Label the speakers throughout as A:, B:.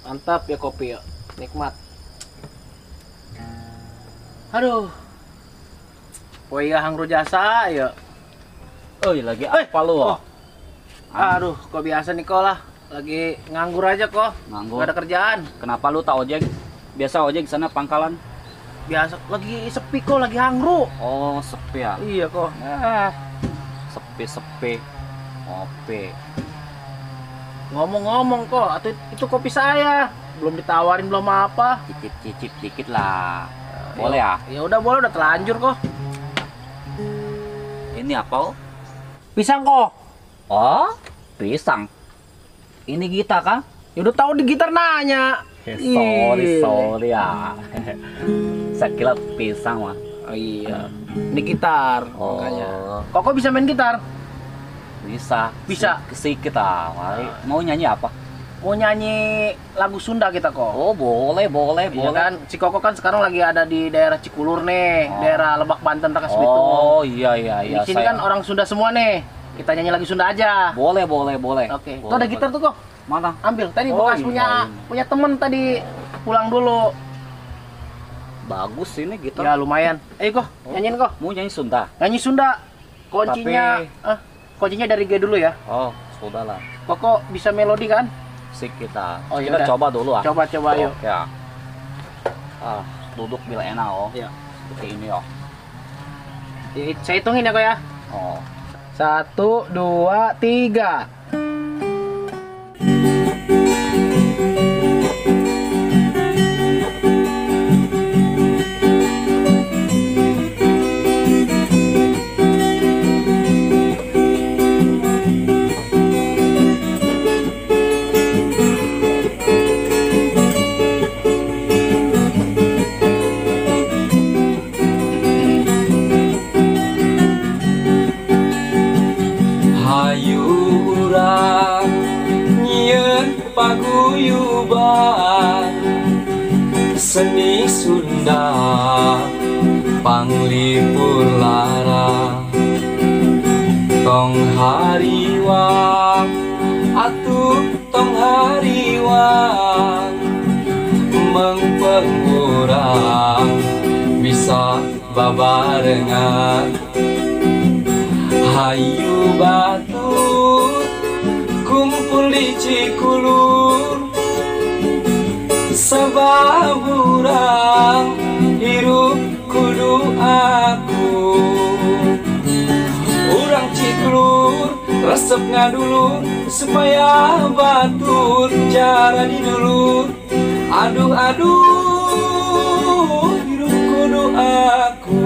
A: Mantap ya kopi ya. Nikmat. Aduh. Poe hangru jasa ya.
B: Lagi apa lu?
A: Oh. Aduh, kok biasa nih kok lah. Lagi nganggur aja kok. Nganggur. Gak ada kerjaan.
B: Kenapa lu tak ojek? Biasa ojek sana pangkalan.
A: Biasa lagi sepi kok, lagi hangru.
B: Oh, sepi ya?
A: Iya kok.
B: Sepi-sepi. Kopi.
A: Ngomong-ngomong kok, atau itu kopi saya. Belum ditawarin, belum apa.
B: Cicip-cicip dikit lah. Boleh ya?
A: Ya udah boleh, udah terlanjur kok.
B: Ini apa?
A: Pisang kok.
B: Oh, pisang. Ini gitar kan?
A: Ya udah tahu di gitar nanya.
B: Sorry ya. Saya kira pisang mah.
A: Oh iya. Ini gitar makanya. Koko bisa main gitar?
B: Bisa.
A: Bisa.
B: Sedikit ah. Mau nyanyi apa?
A: Mau nyanyi lagu Sunda kita kok.
B: Oh, boleh, boleh,
A: iya
B: boleh.
A: Kan si Koko kan sekarang lagi ada di daerah Cikulur nih, daerah Lebak Banten Rangkas Bitung.
B: Oh, iya iya iya.
A: Di sini kan orang Sunda semua nih. Kita nyanyi lagu Sunda aja.
B: Boleh, boleh, boleh.
A: Oke. Tuh ada gitar tuh kok.
B: Mana?
A: Ambil. Tadi bekas punya temen tadi pulang dulu.
B: Bagus ini gitar.
A: Ya lumayan. Ayo kok, nyanyiin kok.
B: Mau nyanyi Sunda?
A: Nyanyi Sunda. Kuncinya kuncinya dari G dulu ya.
B: Oh, sudah lah.
A: Koko bisa melodi kan?
B: Sik kita.
A: Oh,
B: kita
A: yaudah.
B: Coba dulu ah.
A: Coba-coba yuk.
B: Oke. Ah, duduk bila enak oh.
A: Iya.
B: Seperti ini oh.
A: Ya, saya hitungin ya kok ya.
B: Oh.
A: 1, 2, 3.
C: Paguyuban seni Sunda panglipur lara tong hariwang atuh tong hariwang mengpengurang bisa babarengan hayu batur kumpul di Cikulur sababurang hirup kudu aku urang Cikulur resep ngadulur supaya batur cara didulur aduh aduh hirup kudu aku.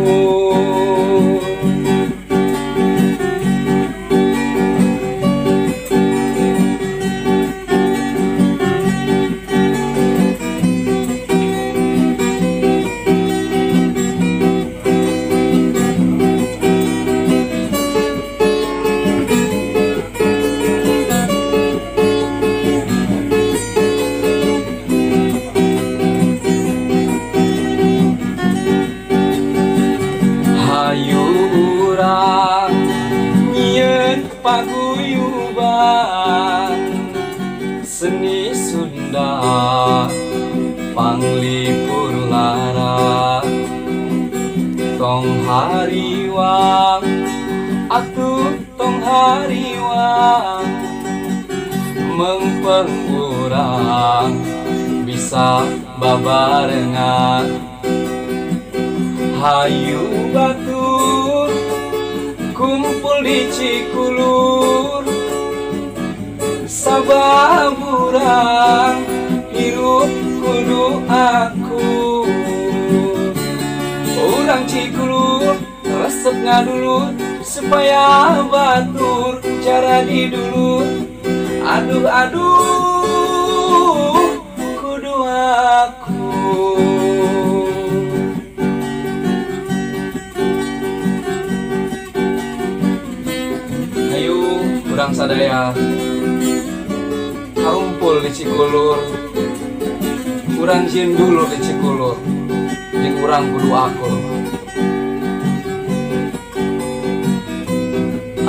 C: Paguyuban seni Sunda panglipur lara tong hariwang atuh tong hariwang mengpengurang bisa babarengan hayu batur kumpul di Cikulur sababurang hirup kudu aku urang Cikulur resep ngadulur supaya batur cara didulur aduh aduh kudu aku. Urang sadaya karumpul di Cikulur urang jieun dulur di Cikulur jeung urang kudu akur.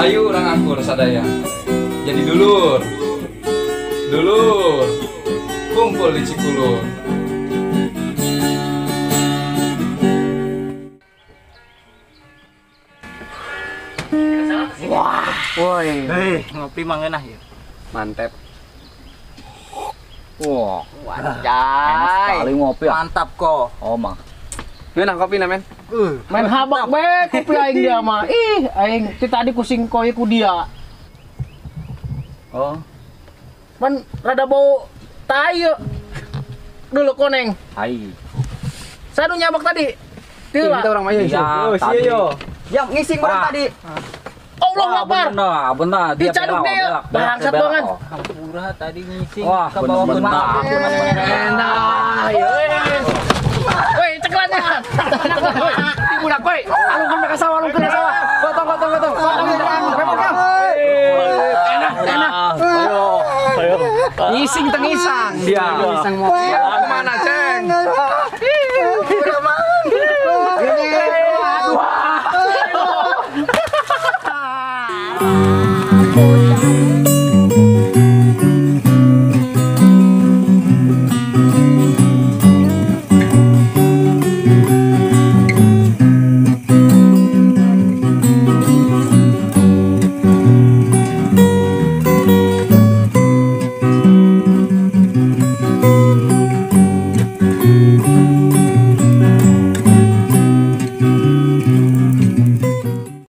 C: Ayo urang akur sadaya jadi dulur dulur. Ngumpul di Cikulur.
A: Wah, woi, ngopi mangeunah ya.
C: Mantep.
B: Wah,
A: enak
B: sekali ngopi ya.
A: Mantap kok.
B: Oh, mah.
C: Ngeunah kopi na, men.
A: Main habak be kopi aing dia mah. Ih, aing ti tadi kusing koi ku dia.
B: Oh.
A: Man rada bau tai yeuh. Dulu koneng.
B: Tai.
A: Sadu nyabak tadi. Teu lah.
C: Kita orang mah
B: Iya, tadi.
D: Yang ngising bareng tadi.
A: Allah Akbar.
B: Benar, benar. Dia
A: dicaduk dia. Bangsat banget.
D: Hampura tadi ngising
B: wah,
D: ke bawah
B: benar.
A: Enak. Woi, ceklannya. Woi, budak woi. Alungkeun ka sawah, alungkeun ka sawah.
C: Gotong, gotong, gotong.
A: Enak, enak.
B: Ayo, ayo.
C: Ngising tengisang dia. Ngising mau. Kemana, Ceng?